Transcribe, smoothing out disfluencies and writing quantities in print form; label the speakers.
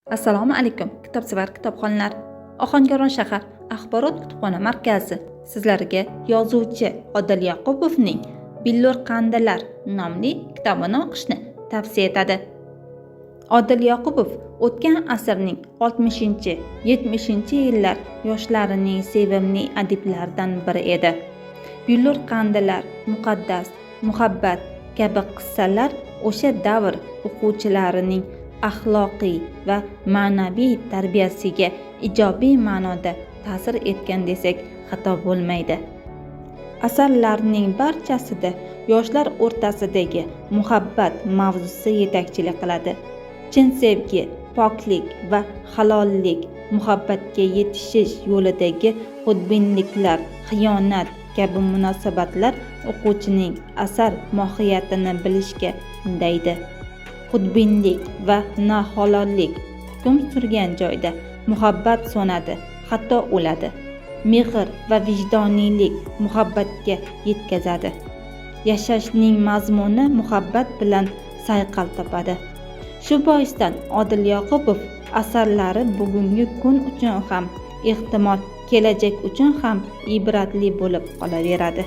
Speaker 1: Assalomu alaykum, kitobsevar kitobxonlar. Ohangaron shahar axborot kutubxona markazi sizlarga yozuvchi Odil Yoqupovning "Billur qandilar" nomli kitobini o'qishni tavsiya etadi. Odil Yoqupov o'tgan asrning 60-70-yillar yoshlarining sevimli adiblaridan biri edi. "Billur qandilar", "Muqaddas muhabbat" kabi qissalar o'sha davr o'quvchilarining axloqiy va ma'naviy tarbiyasiga ijobiy ma'noda ta'sir etgan desak, xato bo'lmaydi. Asarlarning barchasida yoshlar o'rtasidagi muhabbat mavzusi yetakchilik qiladi. Chin sevgi, poklik va halollik, muhabbatga yetishish yo'lidagi xudbinliklar, xiyonat kabi munosabatlar o'quvchining asar mohiyatini bilishga undaydi. Xudbinlik va nohalollik hukm surgan joyda muhabbat so'nadi, hatto o'ladi. Mehr va vijdoniylik muhabbatga yetkazadi. Yashashning mazmuni muhabbat bilan sayqal topadi. Shu boisdan Odil Yoqupov asarlari bugungi kun uchun ham, ehtimol, kelajak uchun ham ibratli bo'lib qolaveradi.